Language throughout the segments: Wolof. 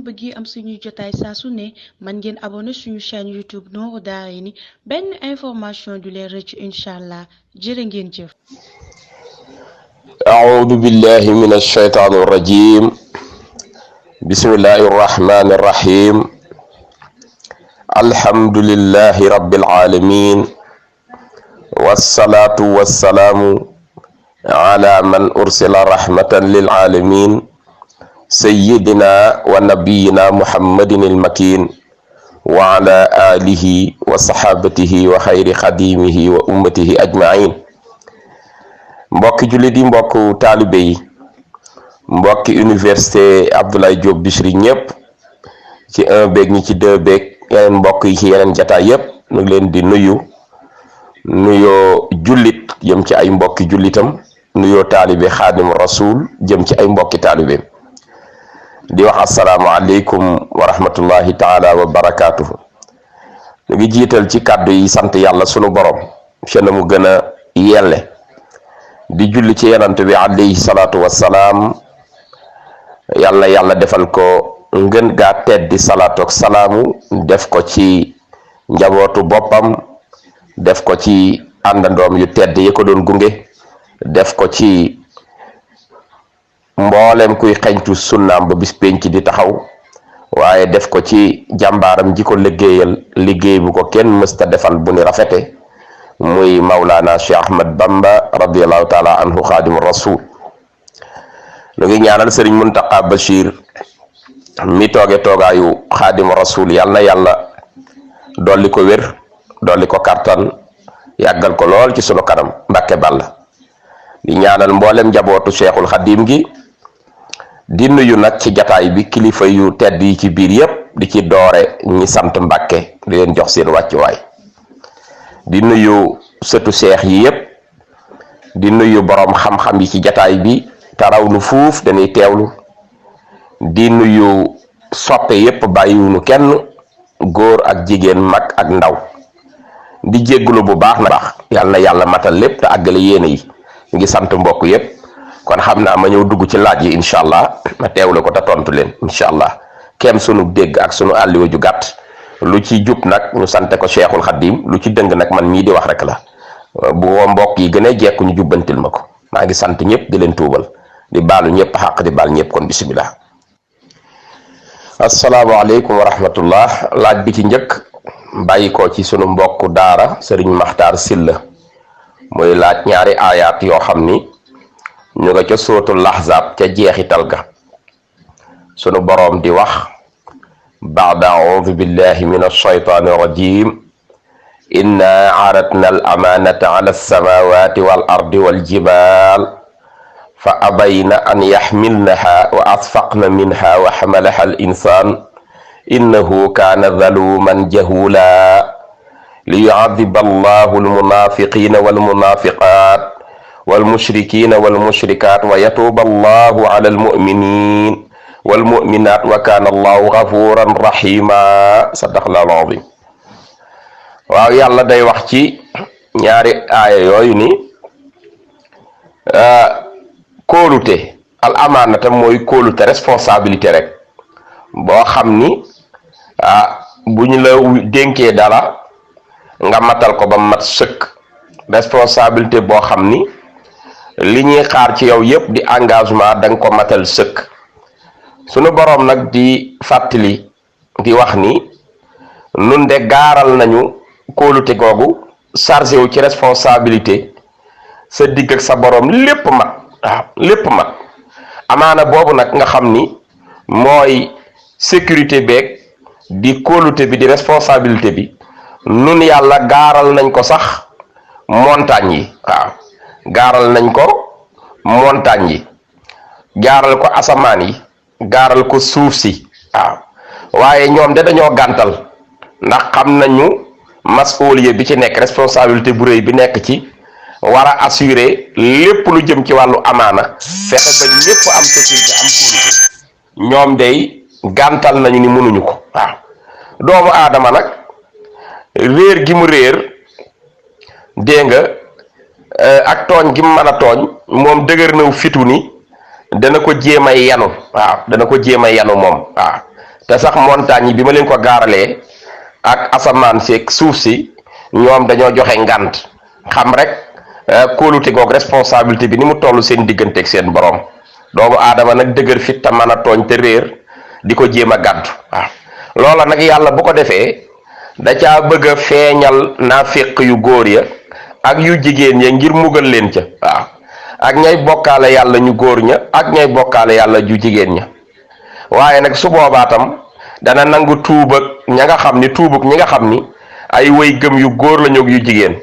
bëggee am suñu jotaay saa su ne man ngeen abonné suñu chaîne YouTube Nourou Darayni benn information du leen rëcc incha allah jërë ngeen jëf. أعوذ بالله من الشيطان الرجيم بسم الله الرحمن الرحيم الحمد لله رب العالمين والصلاة والسلام على من أرسل رحمة للعالمين سيدنا ونبينا محمد المكين وعلى آله وصحابته وخير خديمه وأمته أجمعين. mbokki jullit yi mbokku taalibe yi mbokki université Abdoulaye Diop Bichri ñëpp ci 1 beeg ñi ci 2 beeg yeneen mbokk yi ci yeneen jataay yëpp ñu ngi leen di nuyoo jullit jëm ci ay mbokki jullitam nuyoo taalibe xaadim rasul jëm ci ay mbokki taalibeem di wax assalaamu aleykum wa rahmatullahi taala wa barakaatuhu. ñu ngi jiital ci kàddu yi sant yàlla sunu borom ci na mu gën a yelle di julli ci yonent bi alayhi salaatu wassalaam yàlla defal ko ngën gaa teddi salaatu ak salaamu def ko ci njabootu boppam def ko ci àndandoom yu tedd yi ko doon gunge def ko ci mboolem kuy xeñtu sunnaam ba bis penc di taxaw waaye def ko ci jàmbaaram ji ko liggéey bu ko kenn mësta defal bu ni rafete muy Maulana Cheikh Ahmad Bamba radiallahu taala anhu xaadimu rasul. lu ngi ñaanal sëriñ Muntaqa Bachir mi tooge toogaayu xaadimu rasul yàlla na yàlla dolli ko wér dolli ko kartan yàggal ko lool ci sunu kanam Mbàkke Balla. di ñaanal mboolem njabootu Cheikhul Xadim gi di nuyu nag ci jataay bi kilifa yu tedd yi ci biir yépp di ci doore ñi sant Mbàkke di leen jox seen wàccuwaay. di nuyu sëtu seex yi yépp di nuyu boroom xam-xam yi ci jataay bi taraw nu fuuf dañuy teewlu di nuyu soppe yépp bàyyiwunu kenn góor ak jigéen mag ak ndaw di jéggulu bu baax na baax yàlla na yàlla matal lépp te àggale yéene yi ngi sant mbokk yépp kon xam naa ma ñëw dugg ci laaj yi incha allah ma teewlu ko te tontu leen incha allah kem sunu dégg ak sunu àlliwa ju gàtt lu ci jub nag ñu sante ko Cheikhul Khadim lu ci dëng nag man mii di wax rek la bu mbokk yi gën a jekku ñu jubbantil ma ko maa ngi sant ñëpp di leen tuubal di baalu ñëpp xaq di baal ñëpp kon bisimilah. asalaamaaleykum wa rahmatullah. laaj bi ci njëkk bàyyi ko ci sunu mbokku daara Serigne Makhtar Silla muy laaj ñaari aayaat yoo xam ni ñu nga ca suratul Ahzab ca jeexital ga sunu boroom di wax. بعد أعوذ بالله من الشيطان الرجيم إنا عرضنا الأمانة على السماوات والأرض والجبال فأبين أن يحملنها وأشفقن منها وحملها الإنسان إنه كان ظلوما جهولا ليعذب الله المنافقين والمنافقات والمشركين والمشركات ويتوب الله على المؤمنين والمؤمنات وكان الله غفورا رحيما صدق الله العظيم. waaw yàlla day wax ci ñaari aaya yooyu ni kóolute al amaanata mooy kóolute responsabilité rek boo xam ni bu ñu la dénkee dara nga matal ko ba mat sëkk responsabilité boo xam ni li ñuy xaar ci yow yépp di engagement danga ko matal sëkk. sunu boroom nag di fàttali di wax ni nun de gaaral nañu kóolute googu chargé wu ci responsabilité sa digg ak sa boroom lépp mat waaw lépp mat amaana boobu nag nga xam ni mooy sécurité beeg di kóolute bi di responsabilité bi nun yàlla gaaral nañ ko sax montagne yi waaw gaaral nañ ko montagne yi gaaral ko asamaan yi gaaral ko suuf si waaw waaye ñoom de dañoo gàntal ndax xam nañu masuuliya bi ci nekk responsabilité bu rëy bi nekk ci war a assurer lépp lu jëm ci wàllu amaana fexe ba ñépp am sécurité am kóolute ñoom day gàntal nañu ni mënuñu ko waaw doomu aadama nag réer gi mu réer dégg nga ak tooñ gi mu mën a tooñ moom dëgër na fitu ni dana ko jéem a yanu waaw dana ko jéem a yanu moom waaw te sax montagne yi bi ma leen ko gaaralee ak asamaan si ak suuf si ñoom dañoo joxe ngànt xam rek kóolute goog responsabilité bi ni mu toll seen digganteeg seen borom doomu aadama nag dëgër fit te mën a tooñ te réer di ko jéem a gàddu waaw loola nag yàlla bu ko defee da caa bëgg a feeñal naafiq yu góor ya ak yu jigéen ya ngir mugal leen ca waaw ak ñay bokkaale yàlla ñu góor ña ak ñay bokkaale yàlla ju jigéen ña waaye nag su boobaa tam dana nangu tuubak ña nga xam ni tuubuk ñi nga xam ni ay way gëm yu góor la ñoog yu jigéen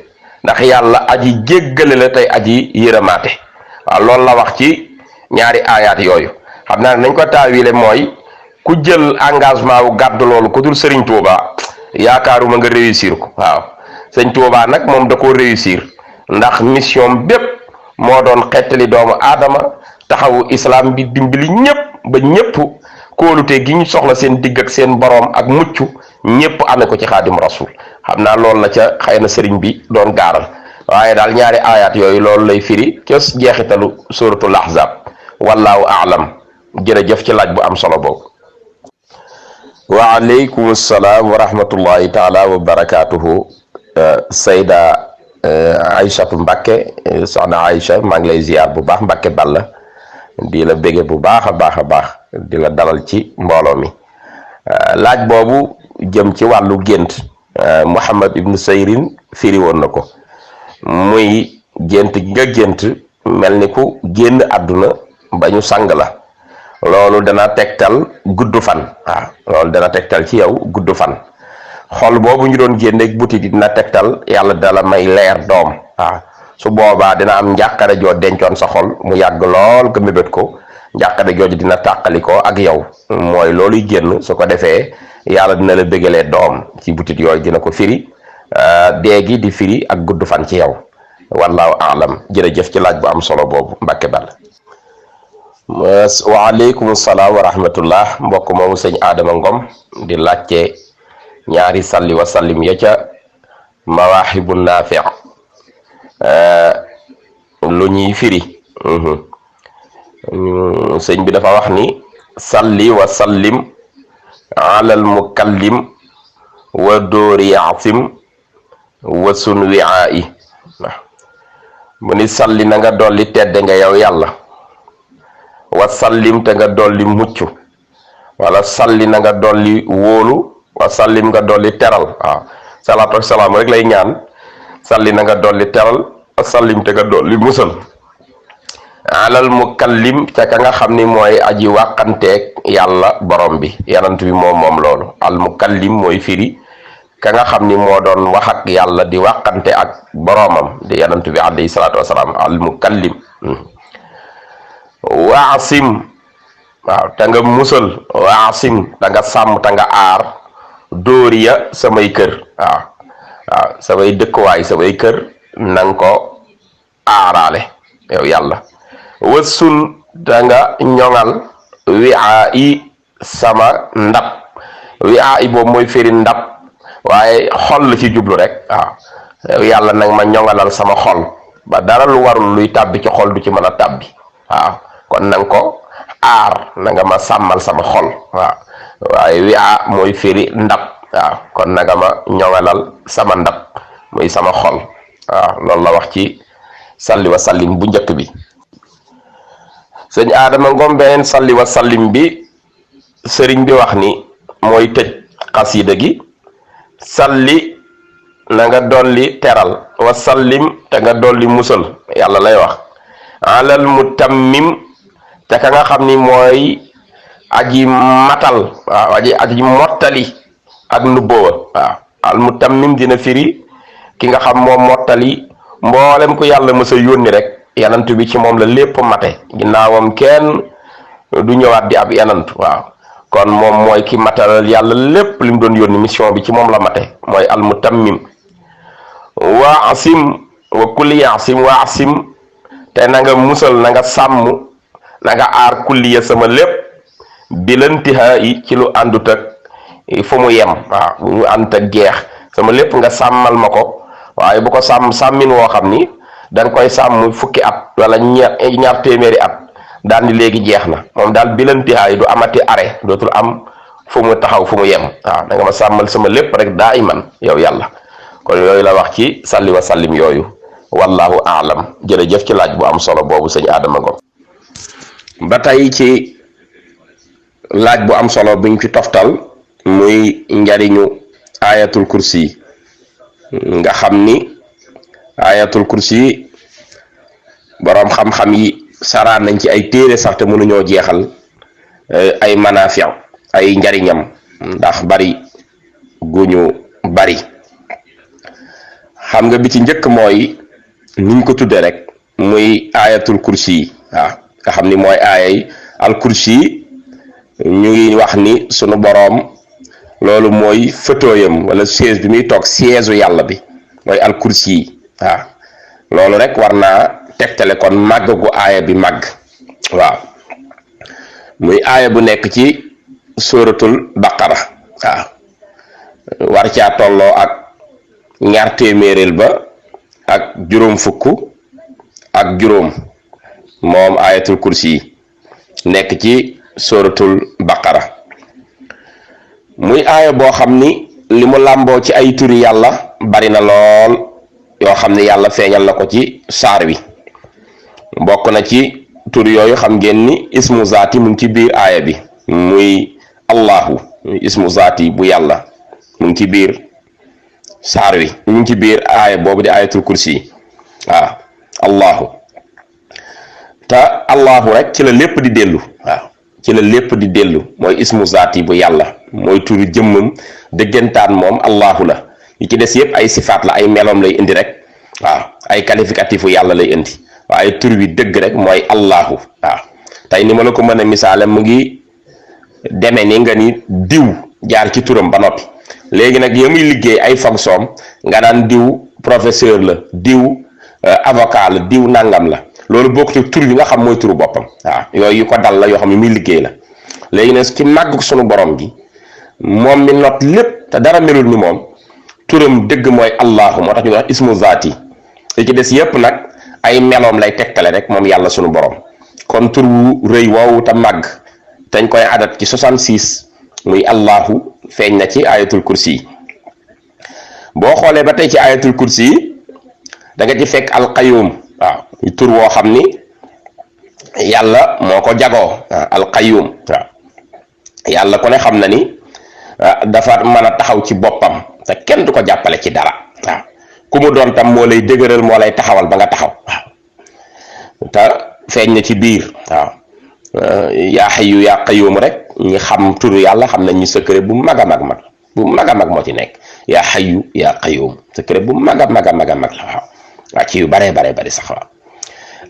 ndax yàlla aji jéggale la tey aji yërëmaate waaw loolu la wax ci ñaari aayaat yooyu xam naa ne nañ ko taawile mooy ku jël engagement wu gàddu loolu ku dul Sëriñ Tuuba yaakaaruma nga réussir ko waaw Sëriñ Tuuba nag moom da koo réussir ndax mission bépp moo doon xettali doomu aadama taxawu islam bi dimbali ñépp ba ñépp kóolute gi ñu soxla seen digg ak seen boroom ak mucc ñépp amee ko ci xaadim rasul xam naa loolu la ca xëy na sëriñ bi doon gaaral waaye daal ñaari aayaat yooyu loolu lay firi kes jeexitalu suratul ahzab wallaahu aalam jërëjëf ci laaj bu am solo boobu. waaleykum salaam wa rahmatullahi taala wa barakaatuhu. Sayda Aïchatu Mbàkke soxna Aïcha maa ngi lay ziar bu baax Mbàkke Balla di la bége bu baax a baax a baax di la dalal ci mbooloo mi laaj boobu jëm ci wàllu gént Muhammad ibnu Sayrin firi woon na ko muy gént gi nga gént mel ni ku génn àdduna ba ñu sang la loolu dana tegtal gudd fan waaw loolu dana tegtal ci yow gudd fan xol boobu ñu doon génneeg butit yi dina tegtal yàlla dala may leer doom waaw su boobaa dina am njàqare joo dencoon sa xol mu yàgg lool nga mébét ko njàqare jooju dina tàqalikoo ak yow mooy looluy génn su ko defee yàlla dina la bëggalee doom ci butit yooyu dina ko firi déegi di firi ak gudd fan ci yow wallaahu aalam jërëjëf ci laaj bu am solo boobu Mbàkke Balla. waaleykum salaam wa rahmatullah mbokk moomu sëñ Adama Ngom di laajte ñaari salli wa sallim ya ca mawaahibu naafi lu ñuy firi sëñ bi dafa wax ni salli wa sallim alal mukallim wa dóori yaasim wa sun wi'aa'i mu ni salli na nga dolli tedde nga yow yàlla wa sallim te nga dolli mucc wala salli na nga dolli wóolu wa sallim nga dolli teral waaw salaatu ak salaam rek lay ñaan salli na nga dolli teral wa sallim te nga dolli musal alal mukallim ca ka nga xam ni mooy aji wàqanteeg yàlla borom bi yanant bi moom loolu al mukallim mooy firi ka nga xam ni moo doon wax ak yàlla di wàqante ak boromam di yanant bi alayhi salaatu wasalaam al mukallim waasim waaw te nga musal waasim te nga sàmm te nga aar dóoriya samay kër waaw samay dëkkuwaay samay kër nanga ko aaraale yow yàlla wasun te nga ñoŋal wi'aa yi sama ndab wi'aa yi boobu mooy firi ndab waaye xol la ci jublu rek waaw yow yàlla nag ma ñoŋalal sama xol ba dara lu warul luy tàbbi ci xol du ci mën a tàbbi waaw kon nanga ko aar na nga ma sàmmal sama xol waaw waaye wi'aa mooy firi ndab waaw kon na nga ma ñoŋalal sama ndab muy sama xol waaw loolu la wax ci salli wa sallim bu njëkk bi. sëñ Adama Ngom beneen salli wa sallim bi sëriñ bi wax ni mooy tëj xasida gi salli na nga dolli teral wa sallim te nga dolli musal yàlla lay wax alal mutammim te ka nga xam ni mooy aji matal waaw aji mottali ak nubboowa waaw al mutammim dina firi ki nga xam moom mottali mboolem ku yàlla mës a yónni rek yanant bi ci moom la lépp mate ginnaawam kenn du ñëwaat di ab yanant waaw kon moom mooy ki matalal yàlla lépp li mu doon yónni mission bi ci moom la mate mooy al mutammim wa asim wa kulli asim wa asim te na nga musal na nga sàmm na nga aar kulliya sama lépp bilantihaa yi ci lu àndut ak fu mu yem waaw bu ñu ànd ak geex sama lépp nga sàmmal ma ko waaye bu ko sàmmin woo xam ni danga koy sàmm fukki at wala ñaar téeméeri at daal ni léegi jeex na moom daal bilantihaa yi du amati arrêt dootul am fu mu taxaw fu mu yem waaw da nga ma sàmmal sama lépp rek daa iman yow yàlla kon yooyu la wax ci salli wa sallim yooyu wallahu aalam jërëjëf ci laaj bu am solo boobu sëñ Adama Ngom ba tey ci laaj bu am solo buñ ci toftal muy njariñu ayatul kursi nga xam ni ayatul kursi boroom xam-xam yi saraan nañ ci ay téere sax te mënuñoo jeexal ay manaafiya ay njariñam ndax bari guñu bari xam nga bi ci njëkk mooy niñ ko tudde rek muy ayatul kursi waaw nga xam ni mooy aayay al kursi ñu ngi wax ni sunu boroom loolu mooy fëtooyam wala siège bi muy toog siège u yàlla bi mooy al kursi waaw loolu rek war naa tegtale kon màgg gu aaya bi màgg waaw muy aaya bu nekk ci suratul baqara waaw war caa tolloo ak ñaar téeméereel ba ak juróom fukk ak juróom moom ayatul kursi nekk ci suratul baqara muy aaya boo xam ni li mu làmboo ci ay turi yàlla bari na lool yoo xam ni yàlla feeñal na ko ci saar wi bokk na ci tur yooyu xam ngeen ni ismu zaati mu ngi ci biir aaya bi muy allahu ismu zaati bu yàlla mu ngi ci biir saar wi mu ngi ci biir aaya boobu di ayatul kursi waaw allahu te allahu rek ci la lépp di dellu waaw ci la lépp di dellu mooy ismu zaati bu yàlla mooy turu jëmmam dëggantaan moom allahu la yi ci des yépp ay sifaat la ay meloom lay indi rek waaw ay qualificatifu yàlla lay indi waaye tur wi dëgg rek mooy allahu waaw tey ni ma la ko mën a misaale mu ngi deme ni nga ni diw jaar ci turam ba noppi léegi nag ya muy liggéey ay fonction nga naan diw professeur la diw avocat la diw nangam la loolu bokkut tur bi nga xam mooy turu boppam waaw yooyu yu ko dal la yoo xam ne muy liggéey la léegi nag ci màgg sunu borom gi moom mi not lépp te dara melul ni moom turam dëgg mooy allahu moo tax ñu wax ismu zaati li ci des yépp nag ay meloom lay tegtale rek moom yàlla sunu borom kon tur wu rëy woowu te màgg dañ koy adat ci 66 muy allahu feeñ na ci ayatul kursi boo xoolee ba tey ci ayatul kursi da nga ci fekk alqayum waaw tur woo xam ni yàlla moo ko jagoo alqayum waaw yàlla ku ne xam na ni dafa mën a taxaw ci boppam te kenn du ko jàppale ci dara waaw ku mu doon tam moo lay dëgëral moo lay taxawal ba nga taxaw waaw te feeñ na ci biir waaw yaa xayu yaa qayum rek ñi xam turu yàlla xam nañ ñu secret bu mag a mag moo ci nekk yaa xayu yaa qayum secret bu mag a mag la waaw ci yu bare sax waaw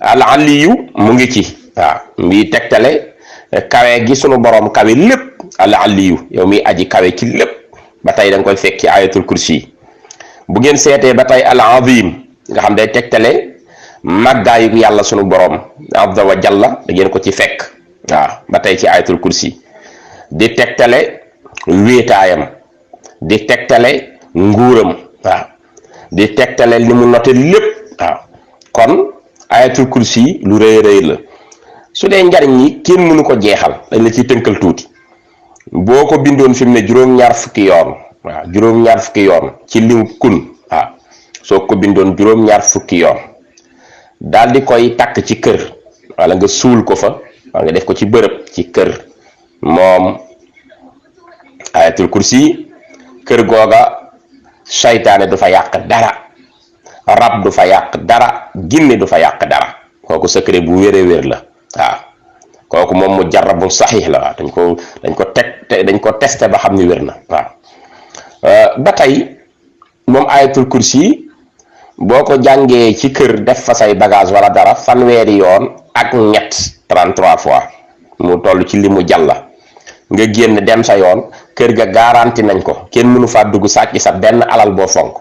al aliyu mu ngi ci waaw mbi tegtale kawe gi sunu borom kawe lépp al aliyu yow mi aji kawe ci lépp ba tey da nga koy fekk ci ayatul kursi bu ngeen seetee ba tey al azim nga xam day tegtale màggaayu yàlla sunu borom azza wa jalla da ngeen ko ci fekk waaw ba tey ci ayatul kursi di tegtale wéetaayam di tegtale nguuram waaw di tegtale li mu noté lépp waaw kon ayatul kursi lu rëy la su dee njariñ yi kenn mënu ko jeexal dañ la ciy tënkal tuuti boo ko bindoon fi mu ne juróom-ñaar fukki yoon waaw juróom-ñaar fukki yoon ci limu kun waaw soo ko bindoon juróom-ñaar fukki yoon daal di koy takk ci kër wala nga suul ko fa wala nga def ko ci bërëb ci kër moom ayatul kursi kër googa saytaane du fa yàq dara rab du fa yàq dara ginne du fa yàq dara kooku secret bu wér la waaw kooku moom mu jarrabu saxiix la waaw dañ ko testé ba xam ni wér na waaw ba tey moom ayatul kursi boo ko jàngee ci kër def fa say bagage wala dara fanweeri yoon ak ñett 33 fois mu toll ci li mu jàlla nga génn dem sa yoon kër ga garanti nañ ko kenn mënu faa dugg sàcc sa benn alal boo fonk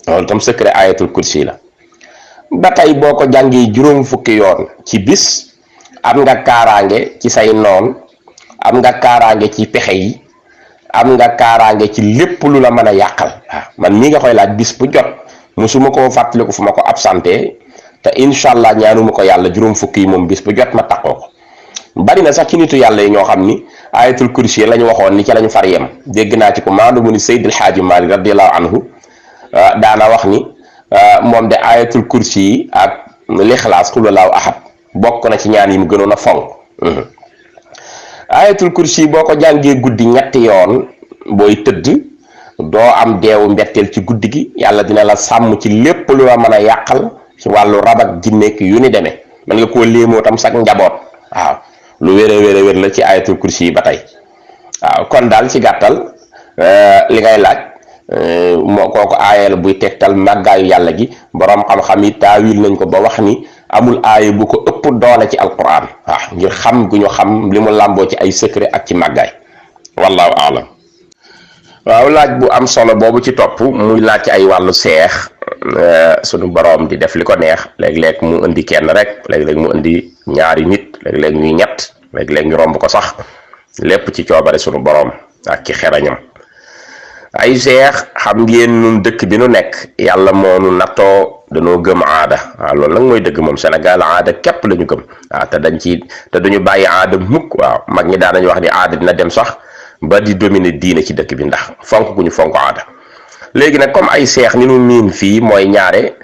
loolu tam secret ayatul kursi la ba tey boo ko jàngee juróom fukki yoon ci bis am nga kaaraange ci say noon am nga kaaraange ci pexe yi am nga kaaraange ci lépp lu la mën a yàqal waaw man mii nga koy laaj bis bu jot musuma koo fàttaliku fu ma ko absenté te incha allah ñaanuma ko yàlla juróom fukki yi moom bis bu jot ma takkoo ko bari na sax ci nitu yàlla yi ñoo xam ni ayatul kursi lañ waxoon ni ci lañ far yem dégg naa ci ko maandu mu ni Seydil Xaaji Maalik radiyallahu anhu daana wax ni moom de ayatul kursi yi ak lixlaas qul huwallaahu ahad bokk na ci ñaan yi mu gënoon a fonk ayatul kursi boo ko jàngee guddi ñetti yoon booy tëdd doo am deewu mbetteel ci guddi gi yàlla dina la sàmm ci lépp lu la mën a yàqal ci wàllu rab ak jinneek yu ni demee mën nga koo léemoo tam sax njaboot waaw lu wér la ci ayatul kursi yi ba tey waaw kon daal ci gàttal li ngay laaj moo kooku aayal buy tegtal màggaayu yàlla gi boroom xam-xam yi taawil nañ ko ba wax ni amul aaya bu ko ëpp doole ci alquran waaw ngir xam gu ñu xam li mu làmboo ci ay secret ak ci màggaay wallahu aalam waaw laaj bu am solo boobu ci topp muy laaj ci ay wàllu seex sunu boroom di def li ko neex léeg-léeg mu indi kenn rek léeg-léeg mu indi ñaari nit léeg-léeg ñuy ñett léeg-léeg ñu romb ko sax lépp ci coobare sunu boroom ak ci xerañam ay seex xam ngeen nun dëkk bi nu nekk yàlla moo nu nattoo dañoo gëm aada waaw loolu nag mooy dëgg moom Sénégal aada képp la ñu gëm waaw te duñu bàyyi aada mukk waaw mag ñi daan nañu wax ni aada dina dem sax ba di dominer diine ci dëkk bi ndax fonk gu ñu fonk aada léegi nag comme ay seex ni nu miin fii mooy ñaare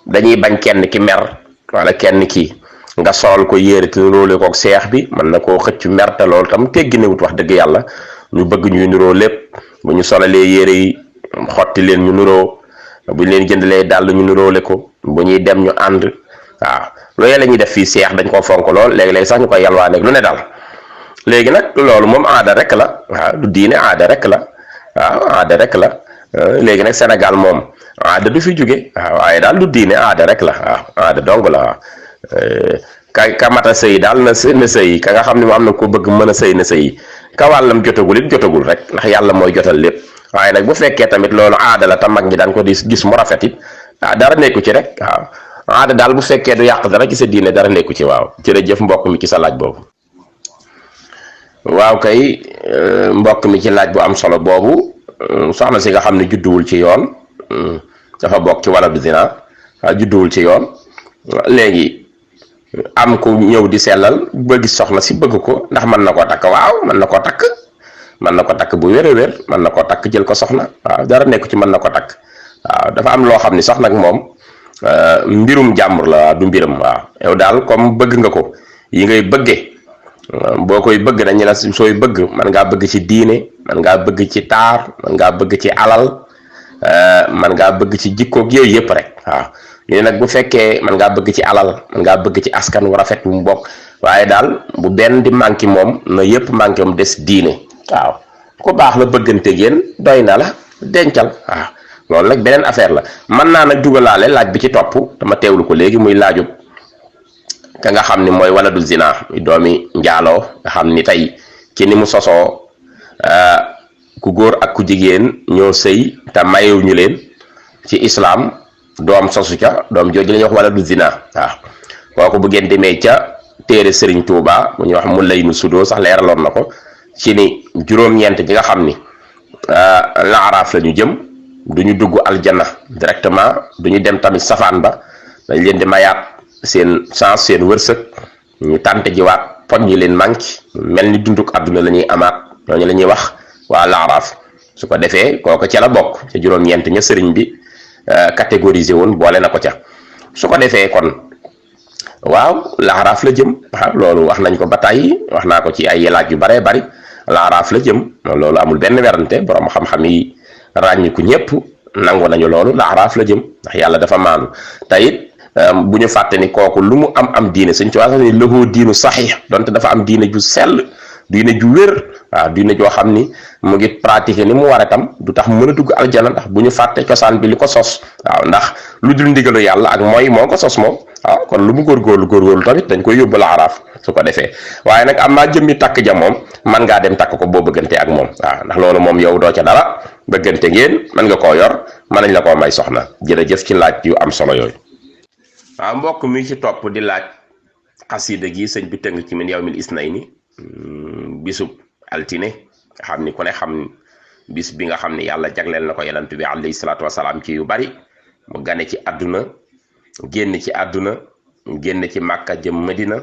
dañuy bañ kenn ki mer wala kenn ki nga solal ko yére te nuróole kook seex bi mën na koo xëcc mer te loolu tam tegginewut wax dëgg yàlla ñu bëgg ñuy nuroo lépp bu ñu solalee yére yi xotti leen ñu nuroo bu ñu leen jëndalee dàll ñu nuróole ko bu ñuy dem ñu ànd waaw loolu la ñuy def fii seex dañ koo fonk lool léegi-léegi sax ñu koy yalwaa lu ne daal léegi nag loolu moom aada rek la waaw du diine aada rek la waaw aada rek la léegi nag Sénégal moom aada du fi jóge waaw waaye daal du diine aada rek la waaw aada dong la waaw ka mata sëy daal na sëy ka nga xam ne mu am na ko bëgg mën a sëy na sëy ka wàllam jotagul it jotagul rek ndax yàlla mooy jotal lépp waaye nag bu fekkee tamit loolu aada la te mag ñi daan ko di gis mu rafet it dara nekku ci rek waaw aada daal bu fekkee du yàq dara ci sa diine dara nekku ci waaw jërëjëf mbokk mi ci sa laaj boobu waaw kay mbokk mi ci laaj bu am solo boobu soxna si nga xam ne judduwul ci yoon dafa bokk ci wala du zina judduwul ci yoon léegi am ku ñëw di sellal ba gis soxna si bëgg ko ndax mën na koo takk waaw mën na koo takk mën na ko takk bu wér a wér mën na koo takk jël ko soxna waaw dara nekku ci mën na ko takk waaw dafa am loo xam ni sax nag moom mbirum jàmbur la du mbiram waaw yow daal comme bëgg nga ko yi ngay bëggee boo koy bëgg nañu la sooy bëgg man ngaa bëgg ci diine man ngaa bëgg ci taar man ngaa bëgg ci alal man ngaa bëgg ci jikkoog yooyu yëpp rek waaw ñu ne nag bu fekkee man ngaa bëgg ci alal man ngaa bëgg ci askan wu rafet mu bokk waaye daal bu benn di manqué moom na yëpp manqué moom des diine waaw ku baax la bëggante ngeen doy na la dencal waaw loolu nag beneen affaire la mën naa nag dugalaale laaj bi ci topp dama teewlu ko léegi muy laajub ka nga xam ni mooy wala du zina muy doomi njaaloo nga xam ni tey ci ni mu sosoo ku góor ak ku jigéen ñoo sëy te mayewuñu leen ci islam doom sosu ca doom jooju la ñuy wax wala du zina waaw kooku bu ngeen demee ca téere Serigne Touba bu ñuy wax mu lay nu sudoo sax leeraloon na ko ci ni juróom-ñeent ji nga xam ni laaraaf la ñu jëm du ñu dugg aljana directement du ñu dem tamit safaan ba dañ leen di mayaat seen chance seen wërsëg ñu tànte jiwaat poñ yi leen manqué mel ni dunduk àdduna la ñuy amaat ñooñu la ñuy wax waa laaraaf su ko defee kooku ca la bokk ca juróom-ñeent ña sëriñ bi catégorisé woon boole na ko ca su ko defee kon waaw laaraaf la jëm waaw loolu wax nañ ko ba tàyyi wax naa ko ci ay laaj yu baree bari laaraaf la jëm loolu amul benn werante borom xam-xam yi ràññiku ñëpp nangu nañu loolu laaraaf la jëm ndax yàlla dafa maandu te it bu ñu fàtte ni kooku lu mu am diine suñ ci wax ni lahu diinu saxiix donte dafa am diine ju sell diine ju wér waaw diine joo xam ni mu ngi pratiquer ni mu war a tam du tax mën a dugg aljana ndax bu ñu fàtte cosaan bi li ko sos waaw ndax lu dul ndigalu yàlla ak mooy moo ko sos moom waaw kon lu mu góorgóorlu tamit dañ koy yóbbu laaraaf su ko defee waaye nag am naa jëmmi takk ja moom man ngaa dem takk ko boo bëggante ak moom waaw ndax loolu moom yow doo ca dara bëggante ngeen mën nga koo yor mën nañ la koo may soxna jërëjëf ci laaj yu am solo yooyu. waaw mbokk mi ci topp di laaj xasida gi sëñ bi tënk ci min yawmil isnayni bisub altine nga xam ni ku ne xam bis bi nga xam ni yàlla jagleel na ko yonent bi alayhi salaatu wasalaam ci yu bari mu gane ci àdduna génn ci àdduna génn ci màkka jëm madina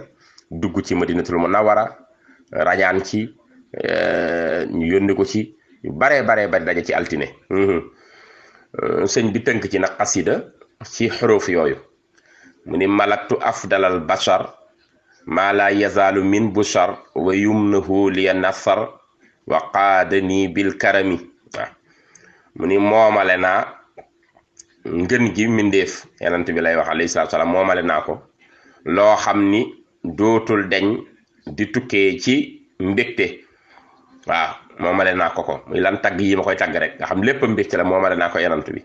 dugg ci madinatul munawwara rañaan ci ñu yónni ko ci yu baree bari daje ci altine sëñ bi tënk ci nag xasida ci xuruf yooyu mu ni malaktu afdalal bashar maa la yazaalu min bushar wa yumnahu liya nasar wa qaadani bil karami waaw mu ni moomale naa ngën gi mbindéef yonent bi lay wax alayhi salaatu salaam moomale naa ko loo xam ni dootul deñ di tukkee ci mbégte waaw moomale naa ko muy lan tagg yi ma koy tagg rek nga xam lépp mbégte la moomale naa ko yonent bi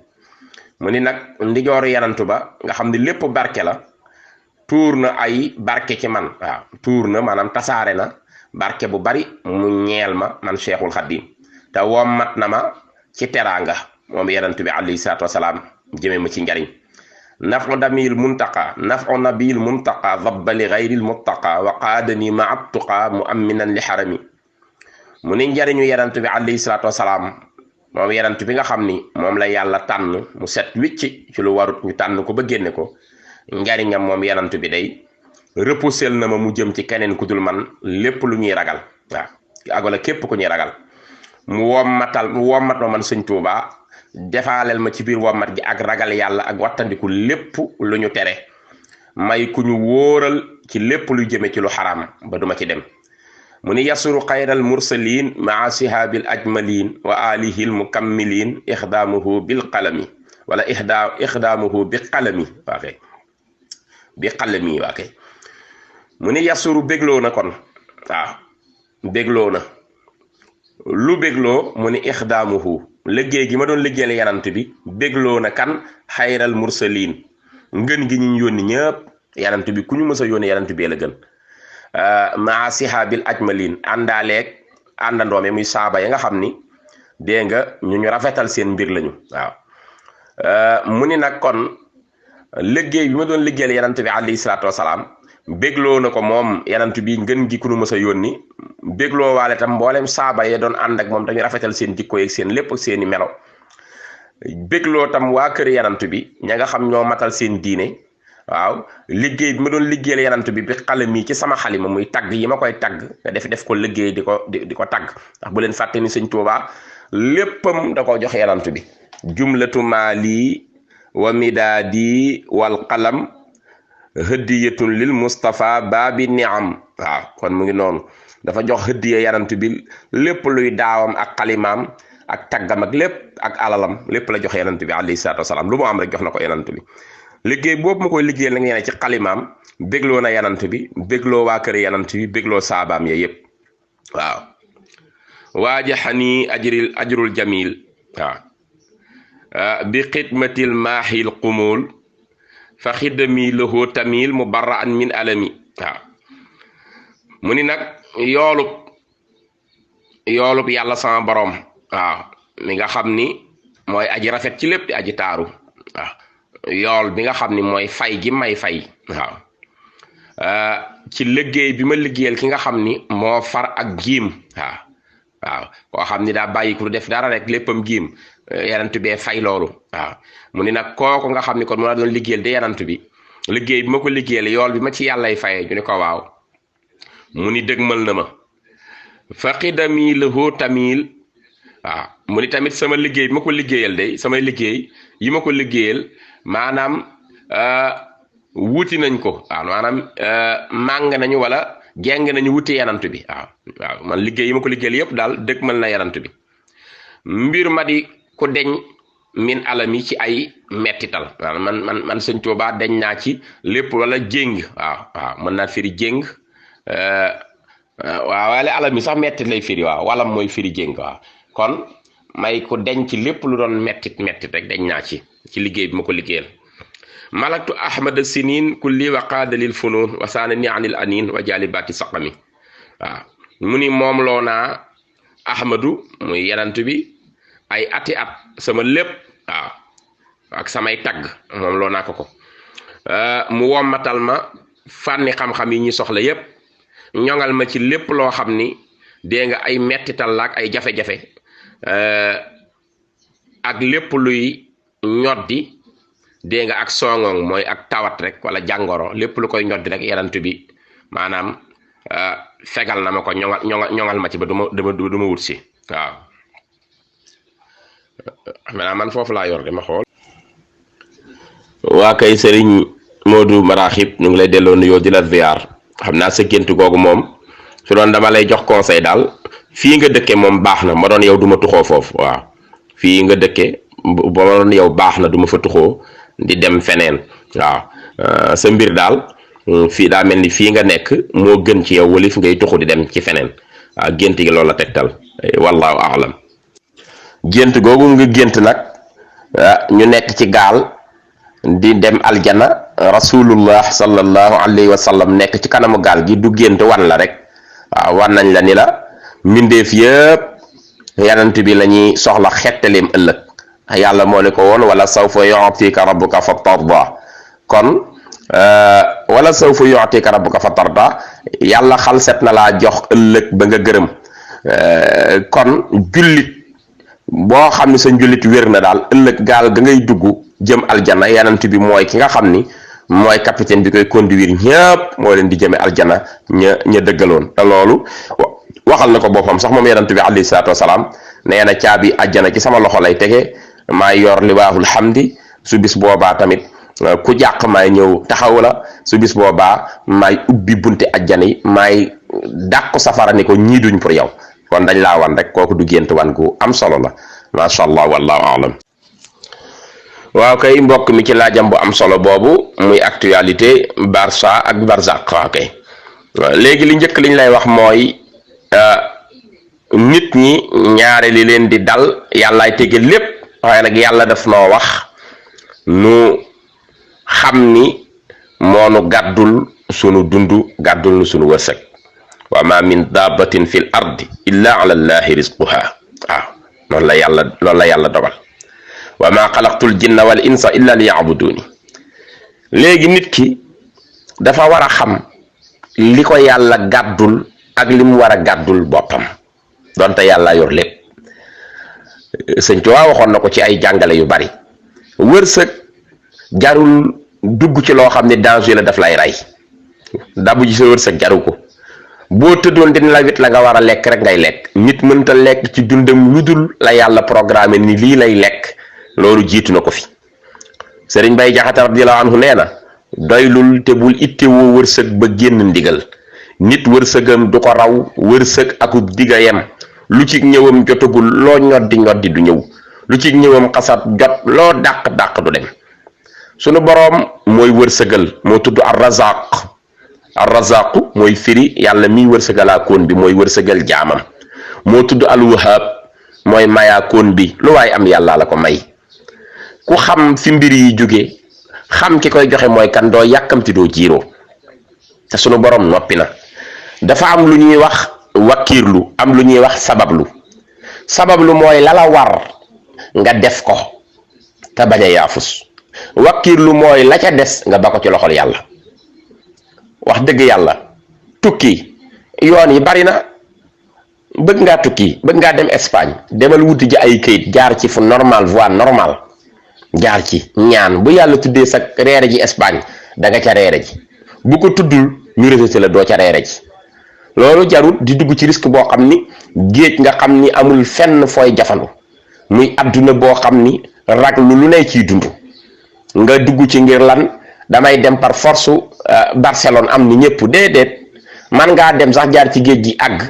mu ni nag ndijooru yonent ba nga xam ni lépp barke la tuur na ay barke ci man waaw tuur na maanaam tasaare na barke bu bari mu ñeel ma man Cheikhul Khadim te wommat na ma ci teraanga moom yonent bi alayhi salaatu wasalaam jëme ma ci njariñ nafu damil muntaqa nafu nabil muntaqa dabbali gayril muttaqa wa qaadani ma abtuqa mu aminan li xarami mu ni njariñu yonent bi alayhi salaatu wasalaam moom yonent bi nga xam ni moom la yàlla tànn mu set wicc ci lu warut ñu tànn ko ba génne ko njariñam moom yonent bi day repoussel na ma mu jëm ci keneen ku dul man lépp lu ñuy ragal waaw agola képp ku ñuy ragal mu wommat ma man sëñ Tuubaa defaaleel ma ci biir wommat gi ak ragal yàlla ak wattandiku lépp lu ñu tere may ku ñu wóoral ci lépp lu jëme ci lu xaraam ba duma ci dem mu ni yasuru xayral mursalin maa sihaabil ajmalin wa alihil mukammilin ixdaamuhu bil qalami wala ixdaamuhu bi qalami waa kay bi qalami waa kay mu ni yasuru bégloo na kon waaw bégloo na lu bégloo mu ni ixdaamuhu liggéey gi ma doon liggéeyal yanant bi bégloo na kan xayral mursalin ngën gi ñu yónni ñëpp yanant bi ku ñu mës a yónni yanant bi la gën maa sihaabil ajmalin àndaaleeg àndandoome muy saaba ya nga xam ni dégg nga ñu rafetal seen mbir lañu waaw mu ni nag kon liggéey bi ma doon liggéeyal yanant bi alayhi salaatu wasalaam bégloo na ko moom yanant bi ngën gi ku nu mës a yónni bégloo waale tam mboolem saaba ya doon ànd ak moom dañu rafetal seen jikko yeeg seen lépp ak seeni melo bégloo tam waa kër yanant bi ña nga xam ñoo matal seen diine waaw liggéey bi ma doon liggéeyal yanant bi xalam yi ci sama xalima muy tagg yi ma koy tagg nga def ko liggéey di ko tagg ndax bu leen fàtte ni sëñ Tuubaa léppam da ko jox yanant bi jumlatu maali wa midaadi wal qalam hëddiyatun lil Mustafa baabi niam waaw kon mu ngi noonu dafa jox hëddiya yanant bi lépp luy daawam ak xalimaam ak taggam ak lépp ak alalam lépp la jox yanant bi alayhi salaatu wasalaam lu mu am rek jox na ko yanant bi liggéey boobu ma koy liggéeyal nag ñene ci xalimaam bégloo na yanant bi bégloo waa kër yanant bi bégloo saabaam ya yëpp waaw waajaxani ajrul jamil waaw bi xidmatil maaxil qumul fa xidami lahu tamil mu barra an min alami waaw mu ni nag yoolub yàlla sama borom waaw mi nga xam ni mooy aji rafet ci lépp di aji taaru waaw yool bi nga xam ni mooy fay gi may fay waaw ci liggéey bi ma liggéeyal ki nga xam ni moo far ak giim waaw koo xam ni daa bàyyi ku def dara rek léppam giim yanant bee fay loolu waaw mu ni nag kooku nga xam ni kon mu la doon liggéeyal de yanant bi liggéey bi ma ko liggéeyal yool bi ma ci yàllay fayee ñu ne ko waaw mu ni dëgmal na ma faqidami lahu tamil waaw mu ni tamit sama liggéey bi ma ko liggéeyal de samay liggéey yi ma ko liggéeyal maanaam wuti nañ ko waaw maanaam màng nañu wala jeng nañu wuti yanant bi waaw man liggéey yi ma ko liggéeyal yëpp daal dëgmal na yanant bi mbir ma di ku deñ min alami ci ay mettital waaw man sëñ Tuubaa deñ naa ci lépp wala jéng waaw mën naa firi jéng waaw wala alami sax mettit lay firi waaw walam mooy firi jéng waaw kon may ku deñ ci lépp lu doon mettit rek deñ naa ci liggéey bi ma ko liggéeyal malaktu ahmada sinin kulli wa qaadalil funun wa saana ni anil anin wa jalibaati saqami waaw mu ni moom loo naa ahmadu muy yanant bi ay ati at sama lépp waaw ak samay tagg moom loo naa ko mu wommatal ma fànni xam-xam yi ñuy soxla yépp ñoŋal ma ci lépp loo xam ni dee nga ay mettital la ak ay jafe-jafe ak lépp luy ñoddi dee nga ak songoŋ mooy ak tawat rek wala jàngoro lépp lu koy ñoddi rek yanant bi maanaam fegal na ma ko ñoŋal ma ci ba du ma wut si waaw maanaam man foofu laa yor de ma xool. waa kay sëriñ Modou Maraxib ñu ngi lay delloo nuyoo di la ziar xam naa sa gént googu moom su doon dama lay jox conseil daal fii nga dëkke moom baax na ma doon yow du ma tuxoo foofu waaw fii nga dëkke ba ma doon yow baax na du ma fa tuxoo di dem feneen waaw sa mbir daal fii daa mel ni fii nga nekk moo gën ci yow walif ngay tuxu di dem ci feneen waaw gént gi loolu la tegtal wallahu aalam. gént googu nga gént nag ñu nekk ci gaal di dem aljana rasulullah sallallahu alayhi wa sallam nekk ci kanamu gaal gi du gént wan la rek waaw wan nañ la ni la mbindeef yëpp yanant bi la ñuy soxla xettaleem ëllëg yàlla moo ne ko woon wala sawfa yu'tika rabbuka fa tarda kon wala sawfa yu'tika rabbuka fa tarda yàlla xal set na laa jox ëllëg ba nga gërëm kon jullit boo xam ne sa njullit wér na daal ëllëg gaal ga ngay dugg jëm aljana yanant bi mooy ki nga xam ni mooy capitaine bi koy conduire ñëpp moo leen di jëme aljana ña dëggaloon te loolu waxal na ko boppam sax moom yanant bi alayhi salaatu wasalaam nee na caabi aljana ci sama loxo lay tege maay yor liwaahul hamdi su bis boobaa tamit ku jàq maay ñëw taxaw la su bis boobaa maay ubbi bunti aljana yi maay dàq safara ni ko ñii duñ pour yow kon dañ laa wan rek kooku du gént wan gu am solo la macha allah wallahu aalam. waaw kay mbokk mi ci laajam bu am solo boobu muy actualité Barça ak Barzak waaw kay léegi li njëkk liñ lay wax mooy nit ñi ñaare li leen di dal yàllaay tege lépp waaye nag yàlla daf noo wax nu xam ni moonu gàddul sunu dundu gàddul nu sunu wërsëg wa ma min dabbatin fil ardi illa ala llahi rizquha waaw loolu la yàlla dogal wa ma xalaqtul jinna wal insa illa li ya'buduni léegi nit ki dafa war a xam li ko yàlla gàddul ak li mu war a gàddul boppam donte yàlla yor lépp sëñ Tuubaa waxoon na ko ci ay jàngale yu bari wërsëg jarul dugg ci loo xam ne danger la daf lay rey dabu ji sa wërsëg jaru ko boo tëddoon dina la wit la nga war a lekk rek ngay lekk nit mënta lekk ci dundam lu dul la yàlla programme ni lii lay lekk loolu jiitu na ko fi sëriñ Bay Jaxate radiyallahu anhu nee na doylul te bul ittewoo wërsëg ba génn ndigal nit wërsëgam du ko raw wërsëg akub digga yem lu ci ñëwam jotagul loo ñoddi du ñëw lu ci ñëwam xasat jot loo dàq du dem sunu boroom mooy wërsëgal moo tudd ar-razaq mooy firi yàlla miy wërsëgalaakoon bi mooy wërsëgal jaamam moo tudd al-wahhab mooy mayaakoon bi lu waay am yàlla la ko may ku xam fi mbir yi jóge xam ki koy joxe mooy kan doo yàkkamti doo jiiroo te sunu boroom noppi na dafa am lu ñuy wax wakkiirlu am lu ñuy wax sabablu mooy lala war nga def ko te bañ a yaafus wakkiirlu mooy la ca des nga ba ko ci loxol yàlla wax dëgg yàlla tukki yoon yi bari na bëgg ngaa tukki bëgg ngaa dem Espagne demal wuti ji ay këyit jaar ci fu normal voie normal jaar ci ñaan bu yàlla tuddee sa reere ji Espagne da nga ca reere ji bu ko tuddul ñu rejeté la doo ca reere ji loolu jarut di dugg ci risque boo xam ni géej nga xam ni amul fenn fooy jafandu muy adduna boo xam ni raglu lu ne ciy dund nga dugg ci ngir lan damay dem par force Barcelone am ni ñëpp déedéet man ngaa dem sax jaar ci géej gi àgg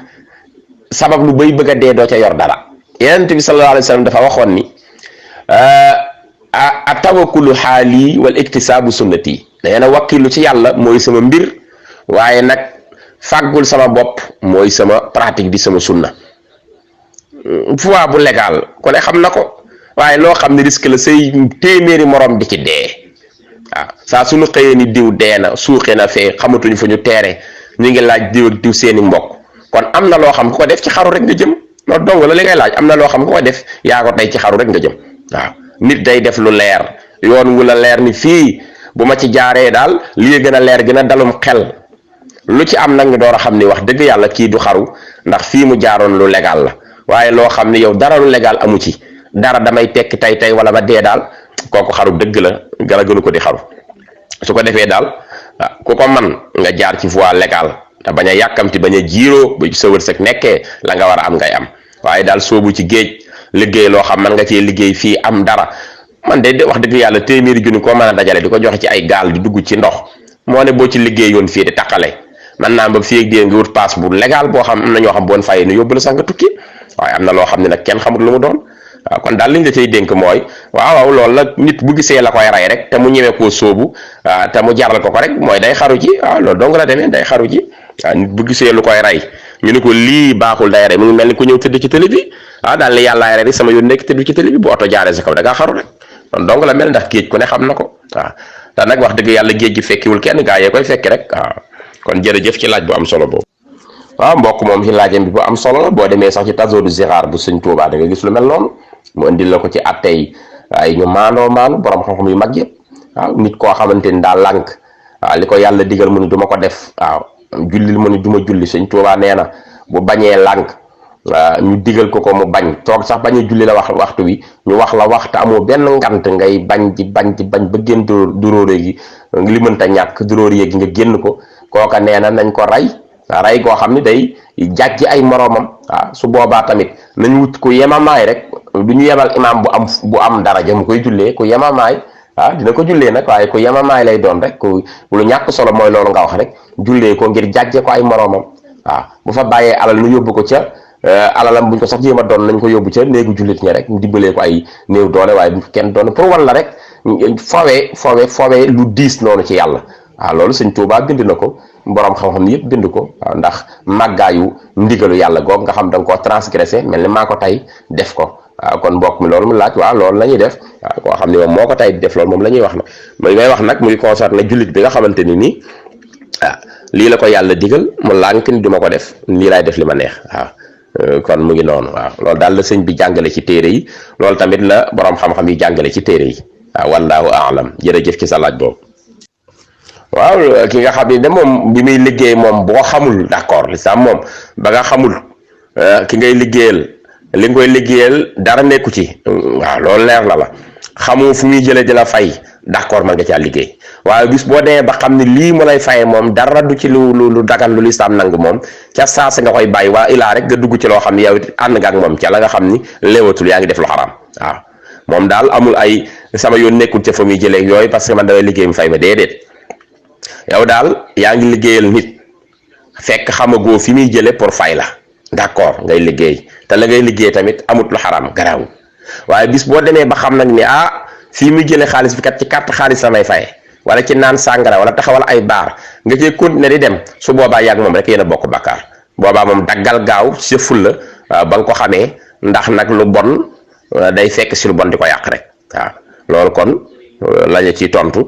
sabab lu bay bëgg a dee doo ca yor dara Yonent bi sallallahu alayhi wa sallam dafa waxoon ni a tawakkulu xaali wal iktisaabu sunnati nee na wakkilu ci yàlla mooy sama mbir waaye nag fàggul sama bopp mooy sama pratique di sama sunna voie bu légal ku ne xam na ko waaye loo xam ne risque la say téeméeri morom di ci dee waaw saa suñu xëyee ni diw dee na suuxee na fee xamatuñu fu ñu teere ñu ngi laaj diw ak diw seeni mbokk kon am na loo xam ku ko def ci xaru rek nga jëm loolu dong la li ngay laaj am na loo xam ku ko def yaa ko tey ci xaru rek nga jëm waaw nit day def lu leer yoon wu la leer ni fii bu ma ci jaaree daal lii gën a leer gën a dalum xel lu ci am nag ñu door a xam ni wax dëgg yàlla kii du xaru ndax fii mu jaaroon lu légal la waaye loo xam ni yow dara lu légal amu ci dara damay tekki tey wala ba dee daal kooku xaru dëgg la gara gënu ko di xaru su ko defee daal ku ko man nga jaar ci voie légale te bañ a yàkkamti bañ a jiiroo ba sa wërsëg nekkee la nga war a am ngay am waaye daal soobu ci géej liggéey loo xam man nga cee liggéey fii am dara man de wax dëgg yàlla téeméeri junni koo mën a dajale di ko joxe ci ay gaal di dugg ci ndox moo ne boo ci liggéey yoon fii di taqale man naa ba fii ak dee nga wut passe bu légal boo xam am na ñoo xam boon fayee nu yóbbu la sax nga tukki waaye am na loo xam ne nag kenn xamul lu mu doon waaw kon daal liñ la cay dénk mooy waaw loolu nag nit bu gisee la koy rey rek te mu ñëwee koo sóobu te mu jaral ko rek mooy day xaru ci waaw loolu dong la demee day xaru ci waaw nit bu gisee lu koy rey ñu ne ko lii baaxul day rey mu ngi mel ni ku ñëw tëdd ci télé bi daal ni yàllaay rey sama yoon nekk tëdd ci télé bi bu oto jaaree sa kaw da ngaa xaru rek kon dong la mel ndax géej ku ne xam na ko waaw te nag wax dëgg yàlla géej gi fekkiwul kenn gaa yee koy fekki rek waaw kon jërëjëf ci laaj bu am solo boobu. waaw mbokk moom ci laajam bi bu am solo la boo demee sax ci Tazawudu Zixaar bu Sëñ Tuubaa da nga gis lu mel noonu mu indil la ko ci attey ay ñu maandoo maanu borom xam-xam yu mag yëpp waaw nit koo xamante ni daa lànk waaw li ko yàlla digal mu ni du ma ko def waaw jullil mu ni du ma julli Sëñ Tuubaa nee na bu bañee lànk ñu digal ko mu bañ toog sax bañ a julli la waxtu wi ñu wax la waxtu amoo benn ngant ngay bañ di bañ ba génn duróore gi li mënta ñàkk duróore gi nga génn ko kooka nee na nañ ko rey koo xam ni day jàjji ay moroomam waaw su boobaa tamit nañ wut ku yemamaay rek du ñu yebal imaam bu am daraja mu koy jullee ku yemamaay dina ko jullee nag waaye ku yemamaay lay doon rek ku lu ñàkk solo mooy loolu nga wax rek jullee ko ngir jàjje ko ay moroomam waaw bu fa bàyyee alal nu yóbbu ko ca alalam buñ ko sax jéem a doon nañ ko yóbbu ca néegu jullit ñi rek mu dimbalee ko ay néew doole waaye bu kenn doon pour walla rek fowee lu diis noonu ci yàlla waaw loolu Sëñ Tuubaa bind na ko borom xam-xam yëpp bind ko waaw ndax màggaayu ndigalu yàlla goog nga xam da nga koo transgressé mel ni maa ko tey def ko waaw kon mbokk mi loolu mu laaj waaw loolu la ñuy def waaw koo xam ne moom moo ko tey def loolu moom la ñuy wax nag may wax nag muy concerné jullit bi nga xamante ni nii lii la ko yàlla digal mu lànk ni du ma ko def lii laay def li ma neex waaw kon mu ngi noonu waaw loolu daal la sëñ bi jàngale ci téere yi loolu tamit la borom xam-xam yi jàngale ci téere yi waaw wallaahu aalam jërëjëf ci sa laaj boobu. waaw ki nga xam ne de moom bi muy liggéey moom boo xamul d'accord lislaam moom ba nga xamul ki ngay liggéeyal li nga koy liggéeyal dara nekku ci waaw loolu leer na la xamoo fu muy jëlee di la fay d'accord man nga caa liggéey waaye bis boo demee ba xam ne lii mu lay fayee moom dara du ci lu dagan lu lislaam nangu moom ca saasa nga koy bàyyi waa ilaa rek nga dugg ci loo xam ne yow it ànd nga ak moom ca la nga xam ni léewatul yaa ngi def lu xaraam waaw moom daal amul ay sama yoon nekkul ca fa muy jëlee yooyu parce que man damay liggéey mu fay ma déedéet yow daal yaa ngi liggéeyal nit fekk xamagoo fi muy jële pour fay la d'accord ngay liggéey te la ngay liggéey tamit amut lu xaraam garaaw waaye bis boo demee ba xam nag ni fii muy jële xaalis bi kat ci carte xaalis samay faye wala ci naan sàngara wala taxawal ay baar nga cee continuer di dem su boobaa yàgg moom rek yéen a bokk bakkaar boobaa moom daggal gaaw sa fulla ba nga ko xamee ndax nag lu bon day fekk si lu bon di ko yàq rek waaw loolu kon lañu ciy tontu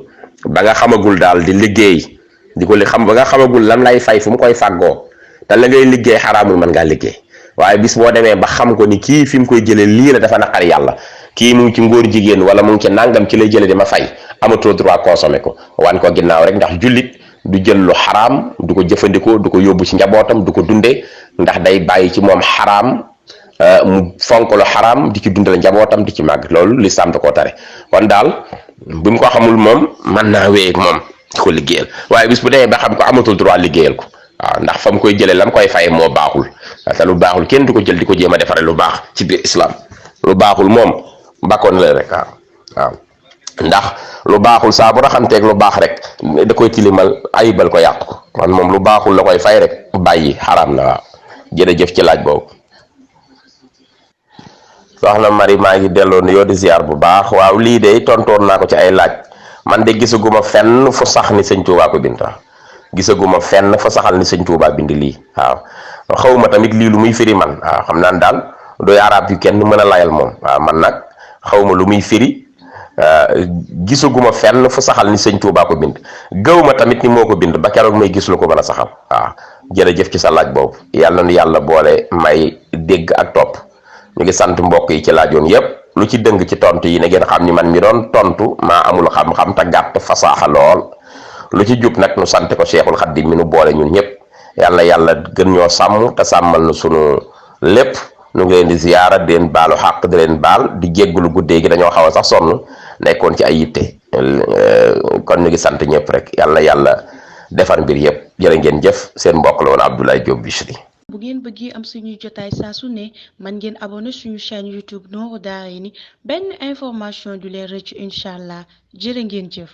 ba nga xamagul daal di liggéey di ko li xam ba nga xamagul lan lay fay fu mu koy fàggoo te la ngay liggéey xaraamul mën ngaa liggéey waaye bis boo demee ba xam ko ni kii fi mu koy jëlee lii la dafa naqari yàlla kii mu ngi ci ngóor jigéen wala mu ngi ci nàngam ci lay jëlee dama fay amatoo droit consommer ko wan ko ginnaaw rek ndax jullit du jël lu xaraam du ko jëfandikoo du ko yóbbu ci njabootam du ko dundee ndax day bàyyi ci moom xaraam mu fonk lu xaraam di ci dundal njabootam di ci màgg loolu lislaam da koo tare kon daal bi mu ko xamul moom mën naa wéy ak moom di ko liggéeyal waaye bis bu demee ba xam ko amatul droit liggéeyal ko waaw ndax fa mu koy jëlee la mu koy fay moo baaxul te lu baaxul kenn du ko jël di ko jéem a defaree lu baax ci biir islam lu baaxul moom bakkoon la rek waaw ndax lu baaxul saa bu raxanteeg lu baax rek da koy tilimal ayibal ko yàq ko kon moom lu baaxul la koy fay rek bàyyi xaraam na waaw jërëjëf ci laaj boobu. soxna Mari maa ngi delloo nuyoo di ziar bu baax waaw lii de tontoon naa ko ci ay laaj man de gisaguma fenn fu sax ni Sëñ Tuubaa ko bind gisaguma fenn fa saxal ni Sëñ Tuubaa bind lii waaw xawma tamit lii lu muy firi man waaw xam naan daal doy arab yu kenn mën a layal moom waaw man nag xawma lu muy firi gisaguma fenn fu saxal ni Sëñ Tuubaa ko bind gëwma tamit ni moo ko bind ba keroog may gis lu ko mën a saxal waaw jërëjëf ci sa laaj boobu yàlla nu yàlla boole may dégg ak topp ñu ngi sant mbokk yi ci laajoon yépp lu ci dëng ci tontu yi ne ngeen xam ni man mi doon tontu maa amul xam-xam te gàtt fasaaxa lool lu ci jub nag nu sant ko Cheikhul Khadim mi nu boole ñun ñëpp yàlla yàlla gën ñoo sàmm te sàmmal nu sunu lépp nu ngi leen di ziyaara di leen baalu xàq di leen baal di jéggulu guddee gi dañoo xaw a sax sonn nekkoon ci ay yitte kon ñu ngi sant ñëpp rek yàlla defar mbir yépp. jërë ngeen jëf, seen mbokk la woon Abdoulaye Diop Bichri. bu ngeen bëggee am suñuy jotaay saa su ne man ngeen abonné suñu chaîne YouTube Nourou Darayni benn information du leen rëcc incha allah jërë ngeen jëf.